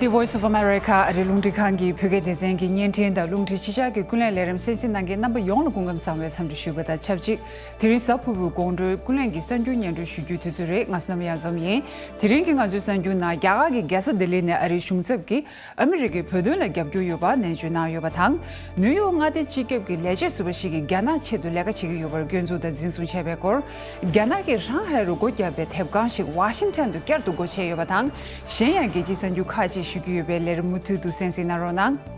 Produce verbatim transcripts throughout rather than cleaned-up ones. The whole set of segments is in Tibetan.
The Voice of America ཨ་རིའི་རླུང་འཕྲིན་ཁང་གི་བོད་སྐད་སྡེ་ཚན་གྱི་བརྙན་འཕྲིན་དང་རླུང་འཕྲིན་ཕྱི་ཤག་གི་ཀུན་གླེང་ལས་རིམ་གསན་གཟིགས་གནང་མཁན་རྣམ་པ་ཡོངས་ལ་སྐུ་ཁམས་བཟང་བའི་འཚམས་འདྲི་ཞུས་པ་དང་ཆབས་ཅིག་དེ་རིང་གཟའ་ཕུར་བུའི་དགོང་དྲོའི་ཀུན་གླེང་གི་གསར་འགྱུར་སྙན་སྒྲོན་ཞུ་རྒྱུའི་དུས་ཚོད་རེད། ང་ཚོ་རྣམ་པ་ཡང་འཛོམས་ཡིན། དེ་རིང་གི་ང་ཚོའི་གསར་འགྱུར་ནང་རྒྱ་གར་གྱི་རྒྱལ་ས་ལྡི་ལི་ནས་ཨ་རིའི་གཞུང་ཚབ་ཀྱིས་ཨ་མི་རི་ཀས་བོད་དོན་ལ་རྒྱབ་སྐྱོར་ཡོད་པ་ནན་བརྗོད་གནང་ཡོད་པ་དང་། ནིའུ་ཡོག་མངའ་སྡེའི་སྤྱི་ཁྱབ་ཀྱི་ལས་བྱེད་ཟུར་པ་ཞིག་གིས་རྒྱ་ནག་ཆེད་དུ་ལས་ཀ་བྱེད་ཀྱི་ཡོད་པར་སྐྱོན་འཛུགས་དང་འཛིན་བཟུང་བྱས་པའི་སྐོར། རྒྱ་ནག་གིས་ཧྲང་ཧའེ་རུ་སྒོ་བརྒྱབ་པའི་དེབ་ཁང་ཞིག་ཝ་ཤིང་ཊོན་དུ་བསྐྱར་དུ་སྒོ་ཕྱེ་ཡོད་པ་དང་། གཞན་ཡང་རྒྱལ་སྤྱིའི་གསར་འགྱུར་ཁག་ཅིག་ཞུ་རྒྱུ་ཡོད་པས་ལས་རིམ་མུ་མཐུད་དུ་གསན་གཟིགས་གནང་རོགས་གནང་།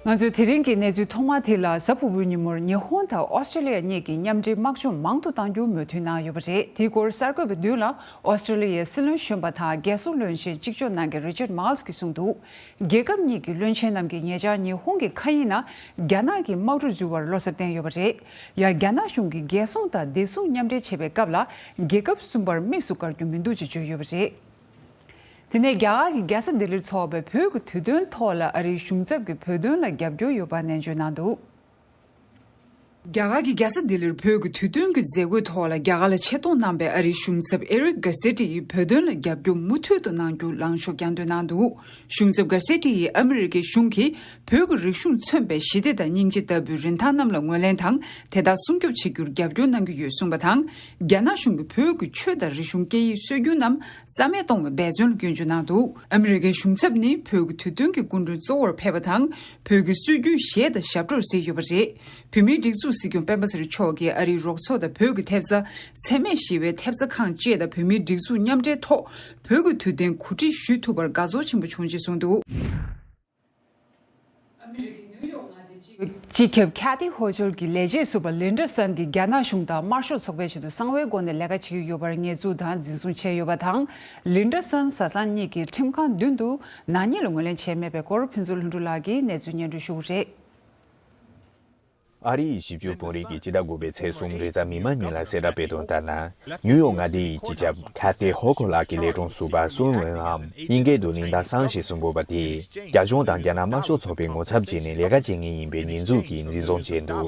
ང་ཚོས་དེ་རིང་གི་གནས་ཚུལ་ཐོག་མ་དེ་ལ། གཟའ་ཕུར་བུའི་ཉིན་མོར་ཉི་ཧོང་དང་ཨོ་སི་ཀྲི་ལི་ཡ་གཉིས་ཀྱིས་མཉམ་འབྲེལ་དམག་སྦྱོང་མང་དུ་གཏང་རྒྱུར་མོས་མཐུན་གནང་ཡོད་པ་རེད། དེའི་སྐོར་གསར་འགོད་པའི་མདུན་ལ་ཨོ་སི་ཀྲི་ལི་ཡའི་སྲིད་བློན་གཞོན་པ་དང་རྒྱལ་སྲུང་བློན་ཆེན་གཅིག་ལྕོགས་ནང་གི་རི་ཅར་མཱལ་སི་གིས་གསུངས་འདུག་རྒྱལ་ཁབ་གཉིས་ཀྱི་བློན་ཆེན་རྣམས་ཀྱིས་ཉེ་ཆར་ཉི་ཧོང་གི་མཁའ་དབྱིངས་ནང་རྒྱ་ནག་གི་དམག་གྲུ་འཛུལ་བར་བློ་འཚབ་བསྟན་ཡོད་པ་རེད། ཡང་རྒྱ་ནག་གཞུང་གིས་རྒྱལ་སྲུང་དང་བདེ་སྲུང་མཉམ་འབྲེལ་བྱེད་པའི་སྐབས་ལ་རྒྱལ་ཁབ་གསུམ་པར་དམིགས་སུ་བཀར་རྒྱུ་མི་འདུག་ཅེས་བརྗོད་ཡོད་པ་རེད། དེ་ནས་རྒྱ་གར་གྱི་རྒྱལ་ས་ལྡི་ལིར་འཚོགས་པའི་བོད་ཀྱི་དུས་སྟོན་ཐོག་ལ་ཨ་རིའི་གཞུང་ཚབ་ཀྱིས་བོད་དོན་ལ་རྒྱབ་སྐྱོར་ཡོད་པ་ནན་བརྗོད་གནང་འདུག་རྒྱ་གར་གྱི་རྒྱལ་ས་ལྡི་ལིར་བོད་ཀྱི་དུས་སྟོན་གྱི་མཛད་སྒོའི་ཐོག་ལ་རྒྱ་གར་ལ་ཆེད་གཏོང་གནང་པའི་ཨ་རིའི་གཞུང་ཚབ་ཨེ་རིག་གྷར་སེ་ཏི་ཡིས་བོད་དོན་ལ་རྒྱབ་སྐྱོར་མུ་མཐུད་དུ་གནང་རྒྱུ་ལངས་ཕྱོགས་བསྐྱར་འདོན་གནང་འདུག་གཞུང་ཚབ་གྷར་སེ་ཏི་ཡིས་ཨ་མི་རི་ཀའི་གཞུང་གིས་བོད་ཀྱི་རིག་གཞུང་མཚོན་པའི་ཞི་བདེ་དང་སྙིང་རྗེ་ལྟ་བུའི་རིན་ཐང་རྣམས་ལ་ངོས་ལེན་དང་དེ་དག་སྲུང་སྐྱོབ་བྱེད་རྒྱུར་རྒྱབ་སྐྱོར་གནང་གི་ཡོད་གསུངས་པ་དང་། རྒྱ་ནག་གཞུང་གིས་བོད་ཀྱི་ཆོས་དང་རིག་གཞུང་སྐད་ཡིག་སྲོལ་རྒྱུན་རྣམས་རྩ་མེད་གཏོང་བའི་འབད་བརྩོན་ལ་སྐྱོན་བརྗོད་གནང་འདུག་ཨ་མི་རི་ཀའི་གཞུང་ཚབ་ནི་བོད་ཀྱི་དུས་སྟོན་གྱི་སྐུ་མགྲོན་གཙོ་བོར་ཕེབས་པ་དང་། བོད་ཀྱི་སྲོལ་རྒྱུན་གཞས་དང་ཞབས་བྲོར་གཟིགས་ཡོད་པ་རེད། བོད་མིའི་སྒྲིག་འཛུགས་སྲིད་སྐྱོང་སྤེན་པ་ཚེ་རིང་མཆོག་གིས་ཨ་རིའི་རོགས་ཚོགས་དང་བོད་ཀྱི་ཐེབས་རྩ། འཚེ་མེད་ཞི་བའི་ཐེབས་རྩ་ཁང་བཅས་དང་བོད་མིའི་སྒྲིག་འཛུགས་མཉམ་འབྲེལ་ཐོག་བོད་ཀྱི་དུས་སྟོན་གོ་སྒྲིག་ཞུ་ཐུབ་པར་དགའ་ཚོར་ཆེན་པོ་བྱུང་ཞེས་གསུངས་འདུག་སྤྱི་ཁྱབ་ཁེ་ཐི་ཧོ་ཅལ་གྱི་ལས་བྱེད་ཟུར་པ་ལིན་ཌ་སན་གྱིས་རྒྱ་ནག་གཞུང་དང་དམར་ཤོག་ཚོགས་པའི་ཆེད་དུ་གསང་བའི་སྒོ་ནས་ལས་ཀ་བྱེད་ཀྱི་ཡོད་པར་ཉེས་འཛུགས་དང་འཛིན་བཟུང་བྱས་ཡོད་པ་དང་། ལིན་ཌ་སན་བཟའ་ཚང་གཉིས་ཀྱིས་ཁྲིམས་ཁང་མདུན་དུ་ནག་ཉེས་ལ་ངོས་ལེན་བྱས་མེད་པའི་སྐོར་ཕུན་ཚོགས་ལྷུན་གྲུབ་ལགས་ཀྱིས་གནས་ཚུལ་སྙན་སྒྲོན་ཞུ་གི་རེད། ཨ་རི་ཡི་ཞིབ་འཇུག་དཔོན་རིགས་ཀྱིས་སྤྱི་ཟླ་དགུ་པའི་ཚེས་གསུམ་རེས་གཟའ་མིག་དམར་ཉིན་ལ་གསལ་བསྒྲགས་སྤེལ་དོན་ལྟར་ན། ནིའུ་ཡོག་མངའ་སྡེ་ཡི་སྤྱི་ཁྱབ་ཁ་ཏེ་ཧོ་ཁོ་ལགས་ཀྱི་ལས་དྲུང་ཟུར་པ་སུན་ཝེན་ཨམ། དབྱིན་སྐད་དུ་ལིན་ད་སང་ཞེས་གསུང་དགོས་པ་དེས། རྒྱ་གཞུང་དང་རྒྱ་ནག་དམར་ཤོག་ཚོགས་པའི་ངོ་ཚབ་བྱས་ནས་ལས་ཀ་བྱེད་མཁན་ཡིན་པའི་ཉེས་འཛུགས་ཀྱིས་འཛིན་བཟུང་བྱས་འདུག་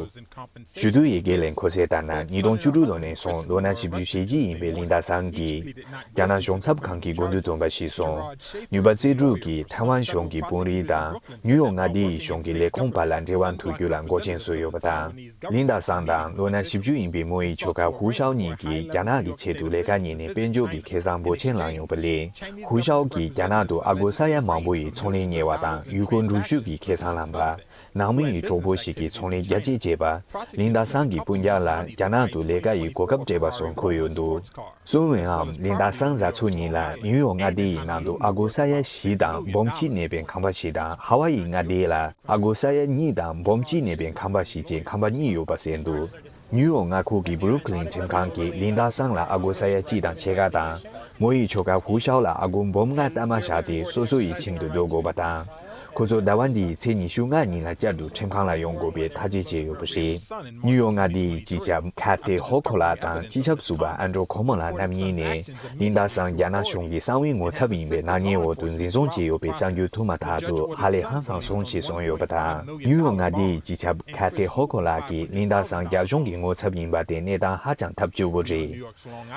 ཞུ་གཏུག་ཡི་གེ་ལས་འཁོད་གསལ་ལྟར་ན། ཉིས་སྟོང་བཅུ་དྲུག་ལོ་ནས་བཟུང་ལོ་ན་བཞི་བཅུ་ཞེ་གཅིག་ཡིན་པའི་ལིན་ད་སང་གིས། རྒྱ་ནག་གཞུང་ཚབ་ཁང་གི་སྒོ་མདུན་ཐོན་པ་ཞིག་སོང་། ནུས་པ་རྩལ་སྤྲུགས་ཀྱིས་ཐའེ་ཝན་གཞུང་གི་དཔོན་རིགས་དང་། ནིའུ་ཡོག་མངའ་སྡེ་ཡི་གཞུང་གི་ལས་ཁུངས་བར་ལ་འབྲེལ་བ་འཐུ་རྒྱུ་ལ་འགོག་རྐྱེན་བཟོས་ཡོད་པ་དང་། ལིན་ད་སང་དང་ལོ་ན་བཞི་བཅུ་ཡིན་པའི་མོ་ཡི་ཁྱོ་ག་ཧུའུ་ཤའོ་གཉིས་ཀྱིས་རྒྱ་ནག་གི་ཆེད་དུ་ལས་ཀ་གཉེར་ནས་དཔལ་འབྱོར་གྱི་ཁེ་བཟང་འབོར་ཆེན་བླངས་ཡོད་པ་ལས། ཧུའུ་ཤའོ་གིས་རྒྱ་ནག་ཏུ་ཨ་སྒོར་ས་ཡ་མང་པོ་ཡི་ཚོང་ལས་གཉེར་བ་དང་ཡུལ་སྐོར་འགྲུལ་བཞུད་ཀྱི་ཁེ་བཟང་བླངས་པ། ནང་མི་ཡི་གྲོགས་པོ་ཞིག་གིས་ཚོང་ལས་རྒྱ་སྐྱེད་བྱས་པ། ལིན་ད་སང་གི་སྤུན་ཀྱག་ལ་རྒྱ་ནག་ཏུ་ལས་ཀ་ཡི་གོ་སྐབས་སྤྲད་པ་སོགས་འཁོད་ཡོད་འདུག་སུན་ཝེན་ཨམ་ལིན་ད་སང་གཟའ་ཚོ་ཉིན་ལ་ནིའུ་ཡོག་མངའ་སྡེ་ཡི་ནང་དུ་ཨ་སྒོར་ས་ཡ་བཞི་དང་འབུམ་གཅིག་གནས་པའི་ཁང་པ་ཞིག་དང་། ཧ་ཝ་ཡི་མངའ་སྡེ་ལ་ཨ་སྒོར་ས་ཡ་གཉིས་དང་འབུམ་གཅིག་གནས་པའི་ཁང་པ་ཞིག་བཅས་ཁང་པ་གཉིས་ཡོད་པ་གསལ་འདུག་ནིའུ་ཡོག་མངའ་ཁུལ་གྱི་བུ་རུག་ལིན་ཁྲིམས་ཁང་གིས་ལིན་ད་སང་ལ་ཨ་སྒོར་ས་ཡ་གཅིག་དང་ཕྱེད་ཀ་དང་། མོ་ཡི་ཁྱོ་ག་ཧུའུ་ཤའོ་ལ་ཨ་སྒོར་འབུམ་ལྔ་གཏའ་མ་བཞག་སྟེ་སོ་སོ་ཡི་ཁྱིམ་དུ་སྡོད་དགོས་པ་དང་། ཁོ་ཚོ་ཟླ་བ་འདིའི་ཚེས་ཉི་ཤུ་ལྔ་ཉིན་ལ་བསྐྱར་དུ་ཁྲིམས་ཁང་ལ་ཡོང་དགོས་པའི་ཐག་གཅོད་བྱས་ཡོད་པ་རེད། ནིའུ་ཡོག་མངའ་སྡེའི་སྤྱི་ཁྱབ་ཁ་ཐེ་ཧོ་ཁོ་ལགས་དང་སྤྱི་ཁྱབ་ཟུར་པ་ཨན་ཌྲོ་ཁོ་མོ་ལགས་རྣམ་གཉིས་ནས། ལིན་ད་སང་རྒྱ་ནག་གཞུང་གི་གསང་བའི་ངོ་ཚབ་ཡིན་པའི་ནག་ཉེས་འོག་ཏུ་འཛིན་བཟུང་བྱས་ཡོད་པའི་གསར་འགྱུར་ཐོན་མ་ཐག་ཏུ་ཧ་ལས་ཧང་སངས་སོང་ཞེས་གསུངས་ཡོད་པ་དང་། ནིའུ་ཡོག་མངའ་སྡེའི་སྤྱི་ཁྱབ་ཁ་ཐེ་ཧོ་ཁོ་ལགས་ཀྱིས་ལིན་ད་སང་རྒྱ་གཞུང་གི་ངོ་ཚབ་ཡིན་པ་དེ་གནས་སྟངས་ཧ་ཅང་ཐབས་སྐྱོ་པོ་རེད།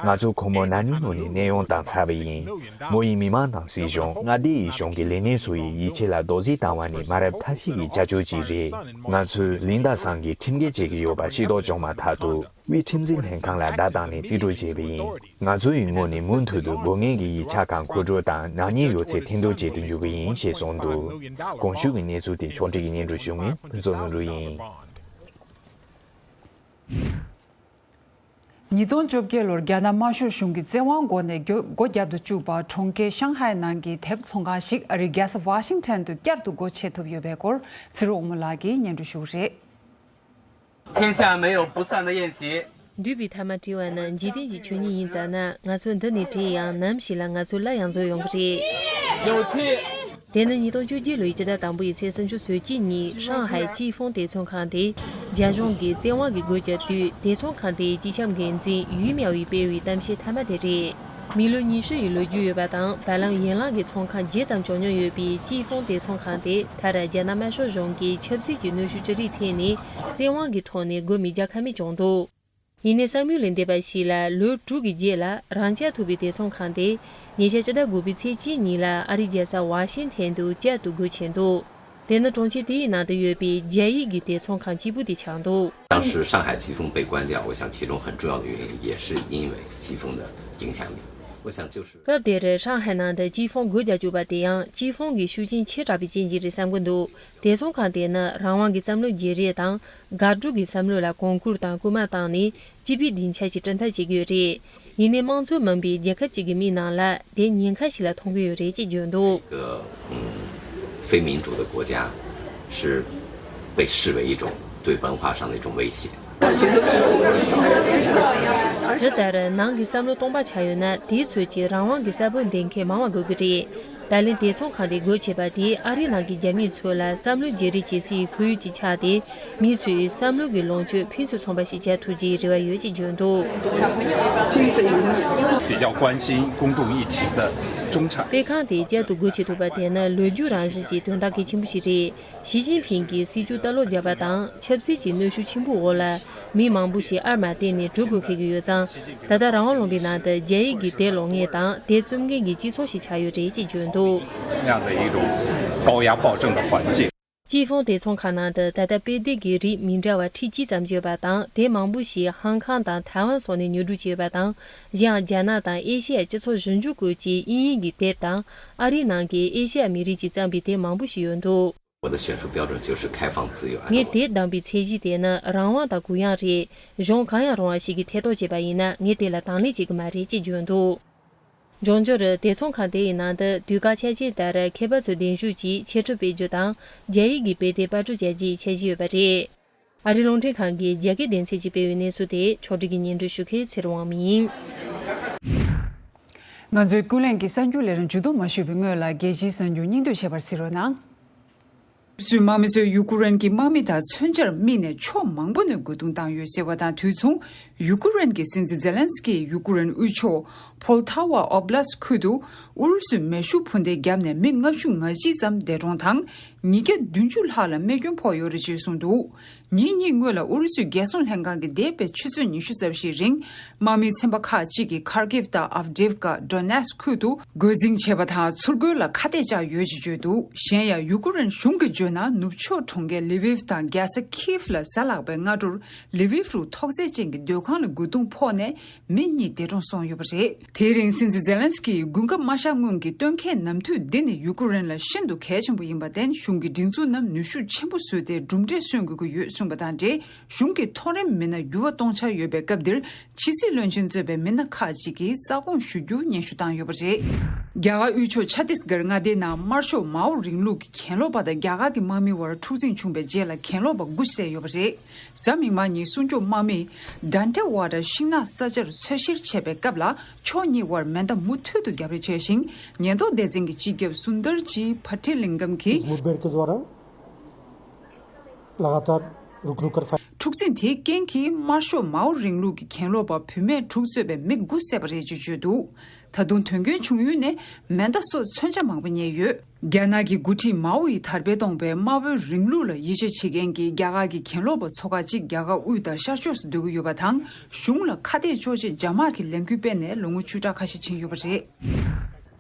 ང་ཚོ་ཁོ་མོ་ན་ནིང་ལོ་ནས་གནས་དབྱུང་བཏང་ཚར་བ་ཡིན། མོ་ཡི་མི་མང་དང་སྲིད་གཞུང་། མངའ་སྡེ་ཡི་གཞུང་གི་ལས་སྣེ་ཚོ་ཡིས་ཡིད་ཆེས་ལ་རྡོག་རྫིས་བཏང་བ་ནི་མ་རབས་ཐ་ཤལ་གྱི་བྱ་སྤྱོད་ཅིག་རེད། ང་ཚོས་ལིན་ད་སང་གིས་ཁྲིམས་འགལ་བྱེད་ཀྱི་ཡོད་པ་ཤེས་རྟོགས་བྱུང་མ་ཐག་ཏུ། དབུས་ཁྲིམས་འཛིན་ལྷན་ཁང་ལ་བརྡ་བཏང་ནས་རྩིས་སྤྲོད་བྱས་པ་ཡིན། ང་ཚོ་ཡི་ངོས་ནས་མུ་མཐུད་དུ་དགོས་ངེས་ཀྱི་ཡིག་ཆ་ཁག་མཁོ་སྤྲོད་དང་ནག་ཉེས་ཡོད་ཚད་འཐེན་ཐུག་བྱེད་དུ་འཇུག་གི་ཡིན་ཞེས་གསུངས་འདུག་གོང་ཞུས་ཀྱི་གནས་ཚུལ་དེ་ཕྱོགས་སྒྲིག་གིས་སྙན་སྒྲོན་ཞུ་མཁན་ཕུན་ཚོགས་ལྷུན་གྲུབ་ཡིན། ཉིས་སྟོང་བཅོ་བརྒྱད་ལོར་རྒྱ་ནག་དམར་ཤོག་གཞུང་གིས་བཙན་དབང་སྒོ་ནས་སྒོ་སྒོ་བརྒྱབ་ཏུ་བཅུག་པ་གྲོང་ཁྱེར་ཤང་ཧའེ་ནང་གི་དེབ་ཚོང་ཁང་ཞིག་ཨ་རིའི་རྒྱལ་ས་ཝ་ཤིང་ཊོན་དུ་བསྐྱར་དུ་སྒོ་ཕྱེ་ཐུབ་ཡོད་པའི་སྐོར་ཚེ་རིང་དབང་མོ་ལགས་ཀྱིས་སྙན་སྒྲོན་ཞུ་གི་རེད། 天下没有不散的宴席。 འདུས་པའི་ཐ་མ་བྲིས་པ་ན་འཇིག་རྟེན་གྱི་ཆོས་ཉིད་ཡིན་ཙང་ན། ང་ཚོ་འདི་ནས་བྲིས་ཡང་ནམ་ཞིག་ལ་ང་ཚོ་སླར་ཡང་འཛོམས་ཡོང་གི་རེད། དེ་ནི་ཉིས་སྟོང་བཅོ་བརྒྱད་ལོའི་སྤྱི་ཟླ་དང་པོའི་ཚེས་སུམ་ཅུ་སོ་གཅིག་ཉིན་ཧྲང་ཧའེ་ཅི་ཧྥུང་དེབ་ཚོང་ཁང་དེ་རྒྱ་གཞུང་གིས་བཙན་དབང་གིས་སྒོ་བརྒྱབ་དུས། དེབ་ཚོང་ཁང་དེའི་སྤྱི་ཁྱབ་འགན་འཛིན་ཡུས་མྱའོ་ཡིས་སྤེལ་བའི་གཏམ་བཤད་མཐའ་མ་དེ་རེད། མི་ལོ་ཉི་ཤུ་ཡི་ལོ་རྒྱུས་ཡོད་པ་དང་། བར་ལམ་ཡན་ལག་གི་ཚོང་ཁང་བརྒྱད་ཙམ་བྱུང་མྱོང་ཡོད་པའི་ཅི་ཧྥུང་དེབ་ཚོང་ཁང་དེ་མཐར་རྒྱ་ནག་དམར་ཤོག་གཞུང་གིས་ཆབ་སྲིད་ཀྱི་གནོན་ཤུགས་ཅི་རིགས་ཐེབས་ནས་བཙན་དབང་གི་ཐོག་ནས་སྒོ་མི་རྒྱག་ཁ་མེད་བྱུང་འདུག་ཡིན་ནའི་བསམ་ཡུལ་ལས་འདས་པ་ཞིག་ལ། ལོ་དྲུག་གི་རྗེས་ལ་རང་འཇགས་ཐུབ་པའི་དེད་ཚོང་ཁང་དེ་ཉེ་ཆར་ཕྱི་ཟླ་དགུ་པའི་ཚེས་གཅིག་ཉིན་ལ་ཨ་རིའི་རྒྱལ་ས་ཝ་ཤིང་ཐན་དུ་བསྐྱར་དུ་སྒོ་ཕྱེ་འདུག་དེ་ནི་གྲོང་ཁྱེར་དེའི་ནང་དུ་ཡོད་པའི་རྒྱ་ཡིག་གི་དེད་ཚོང་ཁང་གཅིག་པུ་དེ་ཆགས་འདུག 当时上海疾风被关掉，我想其中很重要的原因也是因为疾风的影响力。我想就是 སྐབས་དེར་ཧྲང་ཧའེ་ནང་དུ་ཅི་ཧྥུང་སྒོ་རྒྱག་བཅུག་པ་དེ་ཡང་ཅི་ཧྥུང་གི་ཤུགས་རྐྱེན་ཆེ་དྲགས་པའི་རྐྱེན་གྱིས་རེད་བསམ་གྱི་འདུག་དེ་ཚོང་ཁང་དེ་ནི་རང་དབང་གི་བསམ་བློ་བརྗེ་རེས་དང་དགག་སྒྲུབ་ཀྱི་བསམ་བློ་ལ་གོང་བཀུར་དང་སྐུལ་མ་བཏང་ནས་སྤྱི་པའི་སྡིངས་ཆ་ཞིག་བསྐྲུན་ཐབས་བྱེད་ཀྱི་ཡོད་རེད། ཡིན་ནའི་དམངས་གཙོ་མིན་པའི་རྒྱལ་ཁབ་ཅིག་གི་མིག་ནང་ལ་དེ་ཉེན་ཁ་ཞིག་ལ་མཐོང་གི་ཡོད་རེད་ཅེས་བརྗོད་འདུག 个嗯非民主的国家是被视为一种对文化上的一种威胁。 ཇི་ལྟར་ནང་གི་བསམ་བློ་སྟོང་པ་ཆགས་ཡོད་ན། དེའི་ཚོད་ཀྱི་རང་དབང་གི་ས་བོན་ལྡན་མཁན་མང་བ་དགོས་ཀྱི་རེད། ད་ལན་དེ་ཚོང་ཁང་དེ་སྒོ་ཕྱེ་པ་དེས་ཨ་རིའི་ནང་གི་རྒྱ་མི་ཚོ་ལ་བསམ་བློ་བརྗེ་རེས་བྱེད་སའི་ཁོར་ཡུག་ཅིག་ཆགས་ཏེ། མི་ཚོས་བསམ་བློ་གི་ལོངས་སྤྱོད་ཕུན་སུམ་ཚོགས་པ་ཞིག་བྱ་ཐུབ་རྒྱུའི་རེ་བ་ཡོད་ཅེས་བརྗོད་འདུག 比较关心公众议题的中产。 དཔེ་ཁང་དེ་བསྐྱར་དུ་སྒོ་ཕྱེ་ཐུབ་པ་དེ་ནི་ལོ་རྒྱུས་རང་བཞིན་གྱི་དོན་དག་གལ་ཆེན་པོ་ཞིག་རེད། ཞི་ཅིན་ཕིང་གིས་སྲིད་ཇུས་ལྟ་ཀློག་བརྒྱབ་པ་དང་ཆབ་སྲིད་ཀྱི་གནོན་ཤུགས་ཆེན་པོའི་འོག་ལ། མི་མང་པོ་ཞིག་ཨར་མ་བརྟེན་ནས་གྲུ་འགོ་འཁེལ་གྱི་ཡོད་ཙང་། ད་ལྟ་རང་དབང་ལུང་པའི་ནང་དུ་རྒྱ་ཡིག་གི་དེད་ཀློག་མཁན་དང་དེ་རྩོམ་མཁན་གྱི་སྤྱི་ཚོགས་ཤིག་ཆགས་ཡོད་རེད་ཅེས་བརྗོད་འདུག 这样的一种高压暴政的环境。 ཅི་ཧྥུང་དེད་ཚོང་ཁང་ནང་དུ་ད་ལྟ་དཔེ་དེབ་ཀྱི་རིགས་མི་འདྲ་བ་ཁྲི་གཅིག་ཙམ་ཡོད་པ་དང་། དེ་མང་པོ་ཞིག་ཧང་ཀང་དང་ཐའེ་ཝན་སོགས་ནས་ཉོ་སྒྲུབ་བྱས་ཡོད་པ་དང་། གཞན་ཡང་རྒྱ་ནག་དང་ཨེ་ཤེ་ཡ་སྤྱི་ཚོགས་གཞིར་འཇུག་སྐོར་གྱི་དབྱིན་ཡིག་གི་དེབ་དང་། ཨ་རིའི་ནང་གི་ཨེ་ཤེ་ཡ་མི་རིགས་ཀྱིས་བརྩམས་པའི་དེབ་མང་པོ་ཞིག་ཡོད་འདུག 我的选书标准就是开放自由。 ངས་དེབ་བདམས་པའི་ཚད་གཞི་དེ་ནི་རང་དབང་དང་གུ་ཡངས་རེད། གཞུང་གང་ཡང་རུང་བ་ཞིག་གིས་ཐེ་གཏོགས་བྱས་པ་ཡིན་ན། ངས་དེ་ལ་དང་ལེན་བྱེད་ཀྱི་མ་རེད་ཅེས་བརྗོད་འདུག་འབྱུང་འགྱུར་དེ་ཚོང་ཁང་དེ་ཡི་ནང་དུ་དུས་བཀག་ཆ་རྐྱེན་ལྟར་མཁས་པ་ཚོའི་གདན་ཞུ་གྱིས་འཆད་ཁྲིད་སྤེལ་རྒྱུ་དང་། རྒྱ་ཡིག་གི་དཔེ་དེབ་པར་སྐྲུན་བྱ་རྒྱུའི་འཆར་གཞི་ཡོད་པ་རེད། ཨ་རིའི་རླུང་འཕྲིན་ཁང་གིས་རྒྱ་སྐད་སྡེ་ཚན་གྱིས་སྤེལ་བའི་གནས་ཚུལ་དེ་ཕྱོགས་སྒྲིག་གིས་སྙན་སྒྲོན་ཞུ་མཁན་ཚེ་རིང་དབང་མོ་ཡིན། ང་ཚོའི་ཀུན་གླེང་གི་གསར་འགྱུར་ལས་རིམ་མཇུག་བསྡོམས་མ་ཞུས་པའི་སྔོན་ལ། རྒྱལ་སྤྱིའི་གསར་འགྱུར་སྙིང་བསྡུས་བྱས་པར་གཟིགས་རོགས་གནང་། སུའི་དམག་མི་ཚོས་ཡུ་ཀུ་རེན་གྱི་དམག་མི་དང་མཚོན་ཆར་དམིགས་ནས་ཕྱོགས་མང་པོ་ནས་རྒོལ་རྡུང་བཏང་ཡོད་ཟེར་བ་དང་དུས་མཚུངས། ཡུ་ཀུ་རེན་གྱི་སྲིད་འཛིན་ཛེ་ལན་སི་ཀིས་ཡུ་ཀུ་རེན་དབུས་ཕྱོགས་ཕོལ་ཐ་ཝ་ཨོབ་ལ་སི་ཁུལ་དུ་ཨུ་རུ་སུས་མེ་ཤུགས་འཕུར་མདེལ་བརྒྱབ་ནས་མི་ལྔ་བཅུ་ང་གཅིག་ཙམ་འདས་གྲོངས་དང་། ཉིས་བརྒྱ་བདུན་ཅུ་ལྷག་ལ་རྨས་སྐྱོན་ཕོག་ཡོད་རེད་ཅེས་གསུངས་འདུག་ཉིན་གཉིས་སྔོན་ལ་ཨུ་རུ་སུའི་རྒྱལ་སྲུང་ལྷན་ཁང་གིས་འདས་པའི་ཆུ་ཚོད་ཉི་ཤུ་ཙམ་ཞིག་རིང་། དམག་མིའི་ཚན་པ་ཁག་ཅིག་གིས་ཁར་ཀིབ་དང་ཨབ་དིབ་ཀ། ཌོ་ནེ་སི་ཁུལ་དུ་རྒོལ་འཛིང་བྱས་པ་དང་། ཚུར་རྒོལ་ལ་ཁ་གཏད་བཅག་ཡོད་ཅེས་བརྗོད་འདུག་གཞན་ཡང་། ཡུ་ཀུ་རེན་གཞུང་གིས་བརྗོད་ན། ནུབ་ཕྱོགས་གྲོང་ཁྱེར་ལི་ཝིབ་དང་རྒྱལ་ས་ཁིབ་ལ་གཟའ་ལྷག་པའི་སྔ་དྲོར་ལི་ཝིབ་རུ་ཐོག་བརྩེགས་ཅན་གྱི་སྡོད་ཁང་ལ་རྒོལ་རྡུང་ཕོག་ནས་མི་གཉིས་འདས་གྲོངས་སོང་ཡོད་པ་རེད། དེའི་རིང་སྲིད་འཛིན་ཛེ་ལན་སི་ཀིས་དགུན་ཁ་མ་ཤར་སྔོན་གྱི་སྟོན་ཁའི་ནམ་དུས་འདི་ནི་ཡུ་ཀུ་རེན་ལ་ཤིན་ཏུ་གལ་ཆེན་པོ་ཡིན་པར་བརྟེན། གཞུང་གི་སྒྲིག་འཛུགས་རྣམས་ནུས་ཤུགས་ཆེན་པོ་བཟོས་ཏེ་གྲུབ་འབྲས་སོན་དགོས་ཀྱི་ཡོད་གསུངས་པ་དང་འབྲེལ། གཞུང་གི་མཐོ་རིམ་མི་སྣ་འགྱུར་བ་གཏོང་འཆར་ཡོད་པའི་སྐབས་འདིར། ཕྱི་སྲིད་བློན་ཆེན་གཙོས་པའི་མི་སྣ་ཁག་ཅིག་གིས་རྩ་དགོངས་ཞུ་རྒྱུ་སྙན་ཞུ་བཏང་ཡོད་པ་རེད། རྒྱ་གར་དབུས་ཕྱོགས་ཆ་ཏིས་གྷར་མངའ་སྡེའི་ནང་དམར་ཤོག་མའོ་རིང་ལུགས་ཀྱི་གྱེན་ལོག་པ་དང་རྒྱ་གར་གྱི་དམག་མིའི་དབར་འཁྲུག་འཛིང་བྱུང་བའི་རྗེས་ལ་གྱེན་ལོག་པ་དགུ་བསད་ཡོད་པ་རེད། གཟའ་མིག་དམར་ཉིན་སྲུང་སྐྱོབ་དམག་མིས་ཌན་ཏེ་ཝ་ཏ་ཤིང་ནགས་ས་ཆར་འཚོལ་བཤེར་བྱས་པའི་སྐབས་ལ། ཕྱོགས་གཉིས་དབར་མེ་མདའ་མུ་མཐུད་དུ་བརྒྱབ་རེས་བྱས་ཤིང་། ཉེན་རྟོག་སྡེ་ཚན་གྱི་སྤྱི་ཁྱབ་སུན་དར་ཇི་ཕ་ཏི་ལིང་གམ་གྱིས། मुठभेड़ के दौरान लगातार रुक रुक कर फायर འཁྲུག་འཛིང་དེའི་རྐྱེན་གྱིས་དམར་ཤོག་མའོ་རིང་ལུགས་ཀྱི་གྱེན་ལོག་པ་བུད་མེད་དྲུག་གཙོས་པའི་མི་དགུ་བསད་པ་རེད་ཅེས་བརྗོད་འདུག་ད་དུང་དོན་རྐྱེན་བྱུང་ཡུལ་ནས་མེ་མདའ་སོགས་མཚོན་ཆ་མང་པོ་རྙེད་ཡོད། རྒྱ་ནག་གི་འགོ་ཁྲིད་མའོ་ཡིས་དར་སྤེལ་གཏོང་བའི་དམར་པོའི་རིང་ལུགས་ལ་ཡིད་ཆེས་བྱེད་མཁན་གྱི་རྒྱ་གར་གྱི་གྱེན་ལོག་པ་ཚོ་ཁག་ཅིག་རྒྱ་གར་དབུས་དང་ཤར་ཕྱོགས་སུ་སྡོད་ཀྱི་ཡོད་པ་དང་། གཞུང་ལ་ཁ་གཏད་གཅོག་ཆེད་རྒྱ་དམག་གི་ལས་འགུལ་སྤེལ་ནས་ལོ་ངོ་བཅུ་ཕྲག་ཁ་ཤས་ཕྱིན་ཡོད་པ་རེད།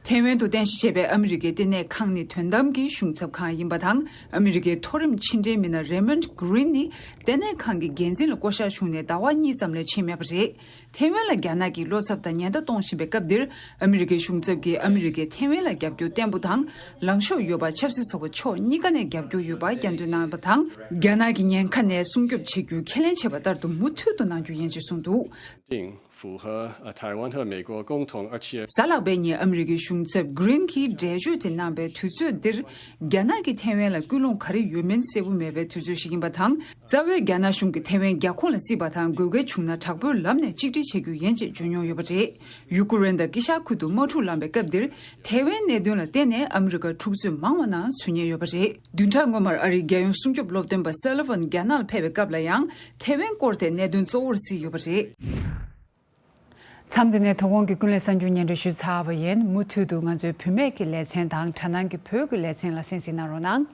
ཐའེ་ཝན་དུ་རྟེན་གཞི་བྱས་པའི་ཨ་མི་རི་ཀའི་ལྟེ་གནས་ཁང་ནི་དོན་དམ་གྱི་གཞུང་ཚབ་ཁང་ཡིན་པ་དང་། ཨ་མི་རི་ཀའི་མཐོ་རིམ་ཕྱི་འབྲེལ་མི་སྣ་རེ་མོན་གྷི་རིན་ནི་ལྟེ་གནས་ཁང་གི་འགན་འཛིན་ལ་བསྐོ་གཞག་བྱུང་ནས་ཟླ་བ་གཉིས་ཙམ་ལས་ཕྱིན་མེད་པ་རེད། ཐའེ་ཝན་ལ་རྒྱ་ནག་གིས་བློ་འཚབ་དང་ཉེན་བརྡ་གཏོང་བཞིན་པའི་སྐབས་འདིར། ཨ་མི་རི་ཀའི་གཞུང་ཚབ་ཀྱིས་ཨ་མི་རི་ཀས་ཐའེ་ཝན་ལ་རྒྱབ་སྐྱོར་བརྟན་པོ་དང་། ལངས་ཕྱོགས་ཡོད་པ་ཆབ་སྲིད་ཚོགས་པ་ཕྱོགས་གཉིས་ཀ་ནས་རྒྱབ་སྐྱོར་ཡོད་པ་སྙན་སྒྲོན་གནང་བ་དང་། རྒྱ་ནག་གི་ཉེན་ཁ་ནས་སྲུང་སྐྱོབ་བྱེད་རྒྱུ་ཁས་ལེན་བྱས་པ་ལྟར་དུ་མུ་མཐུད་དུ་གནང་རྒྱུ་ཡིན་ཅེས་གསུངས་འདུག། 定符合呃台湾和美国共同，而且 གཟའ་ལྷག་པའི་ཉིན་ཨ་མི་རི་ཀའི་གཞུང་ཚབ་གྷི་རིན་གྱིས་འགྲེལ་བརྗོད་དེ་གནང་བའི་དུས་ཚོད་འདིར། རྒྱ་ནག་གིས་ཐའེ་ཝན་ལ་སྐུལ་སློང་ག་རེ་ཡོད་མིན་གསལ་པོ་མེད་པའི་དུས་ཚོད་ཞིག་ཡིན་པ་དང་། རྩ་བའི་རྒྱ་ནག་གཞུང་གིས་ཐའེ་ཝན་རྒྱ་ཁོངས་ལ་བརྩིས་པ་དང་། དགོས་གལ་བྱུང་ན་དྲག་པོའི་ལམ་ནས་གཅིག་སྒྲིལ་བྱེད་རྒྱུ་ཡིན་ཅེས་བརྗོད་མྱོང་ཡོད་པ་རེད། ཡུ་ཀུ་རེན་དང་དཀྱིལ་ཤར་ཁུལ་དུ་དམག་འཁྲུག་ལངས་པའི་སྐབས་འདིར། ཐའེ་ཝན་གནད་དོན་ལ་བརྟེན་ནས་ཨ་མི་རི་ཀར་འཁྲུག་རྩོད་མང་བ་ནང་ཚུད་ཉེན་ཡོད་པ་རེད། བདུན་ཕྲག་སྔོན་མར་ཨ་རིའི་རྒྱལ་ཡོངས་སྲུང་སྐྱོབ་སློབ་སྟོན་པ་སེ་ལི་ཝན་རྒྱ་ནག་ལ་ཕེབས་པའི་སྐབས་ལ་ཡང་ཐའེ་ཝན་སྐོར་དེ་གནད་དོན་གཙོ་བོར་བརྩིས་ཡོད་པ་རེད། མཚམས་འདི་ནས་དོ་དགོང་གི་ཀུན་གླེང་གསར་འགྱུར་སྙན་སྒྲོན་ཞུས་ཚར་བ་ཡིན། མུ་མཐུད་དུ་ང་ཚོའི་བུད་མེད་ཀྱི་ལེ་ཚན་དང་དྲ་སྣང་གི་བོད་ཀྱི་ལེ་ཚན་ལ་གསན་གཟིགས་གནང་རོགས་གནང་།